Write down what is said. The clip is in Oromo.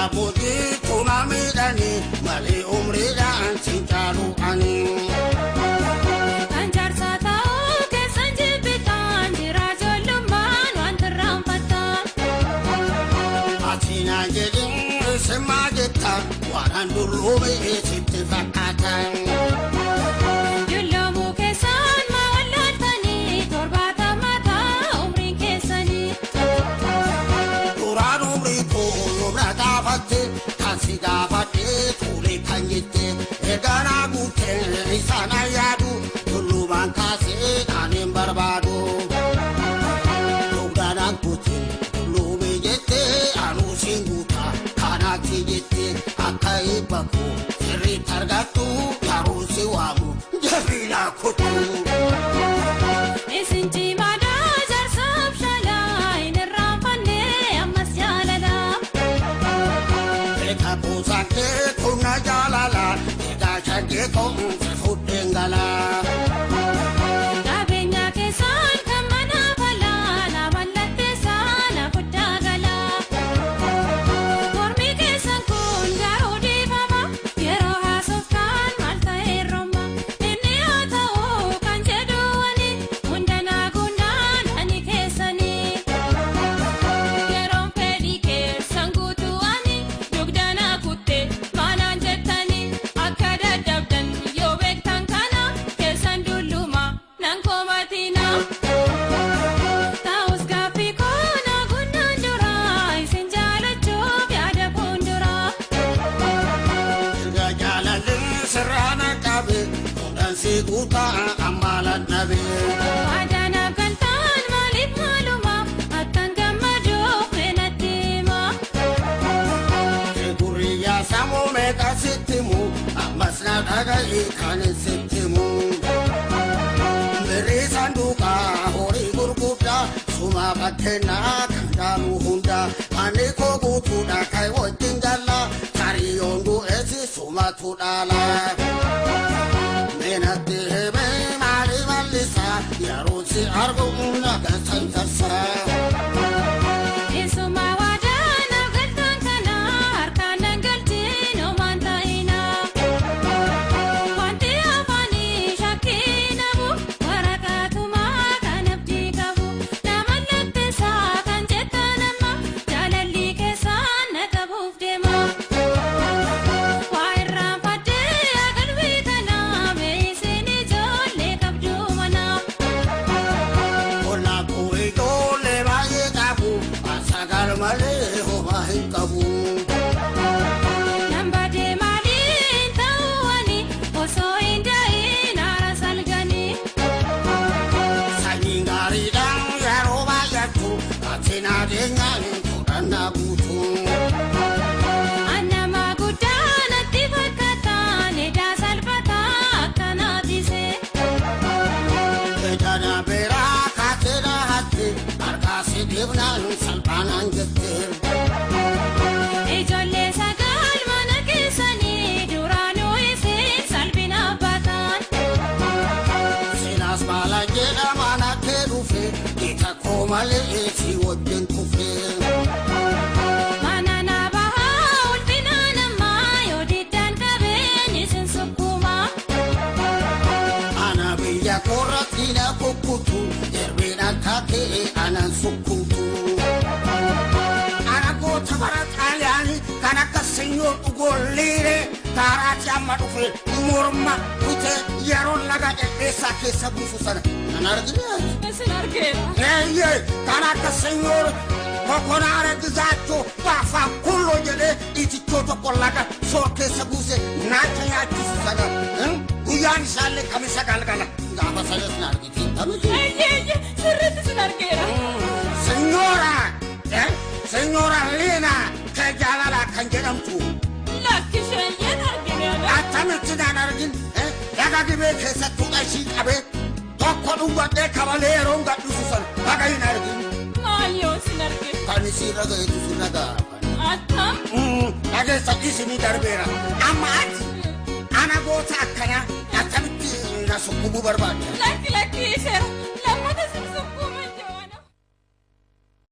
Laga boodiitu na miidhanii malee umriidhaan sin caalu ani. Kan jaarsa ta'uu keessan jibbitaan jira ijoollummaan wanti irraanfattan. Ati naan jedhin isin jetta waan dulluume sitti fakkaata. Dulloomuu keessan maa wallaaltanii 70 ta'a umriin keessanii. Duraan umrii koo yoomna gaafatte kan si gaafadhee fuulee kan jette erga naa guuttee isaan yaadu tullumaan kaasee kan hin barbaadu. Dugdaan kutin tullume jettee anuu siin guuta kanaatti jettee akka eebba koo sirriitti argattu garuu si waamu jabina kottu. Isin cimaadhaa jaarsaaf shalaa hin irraanfanne ammas jaalala. Egaa kuusaan kee kun na jaalala egaa shaggee koo si fuudheen gala. Qabeenya keessan kan mana falaa na mallatteessaa na fudhaa gala. Mormi keessan kun garuu dhiifama yeroo haasoftaan maal ta'e rooma. Inni haa ta'uu kan jedhu ani hunda naa guunnaan ani keessanii. Yeroon fedhii keessan guutuu ani dugda naa kutte maanaan jettanii akka dadhabdan yoo beektan kana keessan dulluma nan komatina. Ta'us gaaffii koo na guunnaan dura isin jaalachuuf yaada fuuldura. Erga jaalalli sirraa na qabe kudhan si guutaa amma ladhabe. Waadaanaaf galtaan maaliif maaluma akkan gammaduuf natti hima. Gurriyaa sammuu meeqa sitti himu ammas na dhaga'i kan sitti himu. Birrii sanduuqaa horii gurguddaa suma bakkeenaa kan dhaalu hunda manni koo guutuudha kan wajjin galla tarii yoon du'eesi sumatu dhaala. Meenatti himee maali mallisaa yeroo si argu naga san tarsaa. Isuma waadaanaaf galtaan kana harkaan nan galchiin homaan ta'ina. Wanti afaanii shakkii namu waraqaatumaa kan abdii qabu. Nama latteessaa kan jettan amma jaalalli keessaan na qabuuf deema. Waa irraanfadhee agalbii kana mee isin ijoollee qabdu mana. Qonnaa koo ijoollee baay'ee qabu sagal malee homaa hin qabu. Nan badee maaliin ta'uu ani osoo hin da'iin haara salganii. Sanyiin gaariidhaan yeroo baay'attu ati na deenyaan fudhannaa guutu. Annama guddaa natti fakkaatan edaa salphataa akkanaatise. Ejana biraa kaatee dhahatte harkaa si dhiibnaan salphaanaan jette. Ijoollee 9 mana keessanii duraanuu isin salphina baatan. Silaas baala jedhama na kee dhufe ija koo malee si wajjin kufe. Mana na bahaa ulfina namaa yoo diddaan qabeen isin sukkuma. Ana biyya koorratti na kukkutu derbeen akka kee anan sukkumtu. Ana goota bara xaaliyaanii kan akka senyoor dhugoo liiree kaaraatti amma dhufe morma kutee yeroo laga dhedheessaa keessa buusu sana nan argine. Isin argeera. Eeyyee kan akka senyoor kokonaara gizaachoo baafaa kulloo jedhee itichoo tokko laga soor keessa buuse naacha nyaachisu sana guyyaan isaallee kamisa galgala gaafa sanas na argite tamiti. Eeyyee sirriitti isin argeera. Signora, Signora Lina ke jaalala kan jedhamtu. Lakki isheen argine. Attamitti naan argin laga gibee keessattuu ishii qabee tokko dhungadhee kabalee yeroon gadhiisu sana baga hin argin. Maal yoo isin arge? Kan isiirra ga'eetu sirra ga'a. Attam. Dhageessa isinii darbeera. Amma ati ana goota akkanaa akkamitti na sukkumuu barbaadda? Lakki lakki seera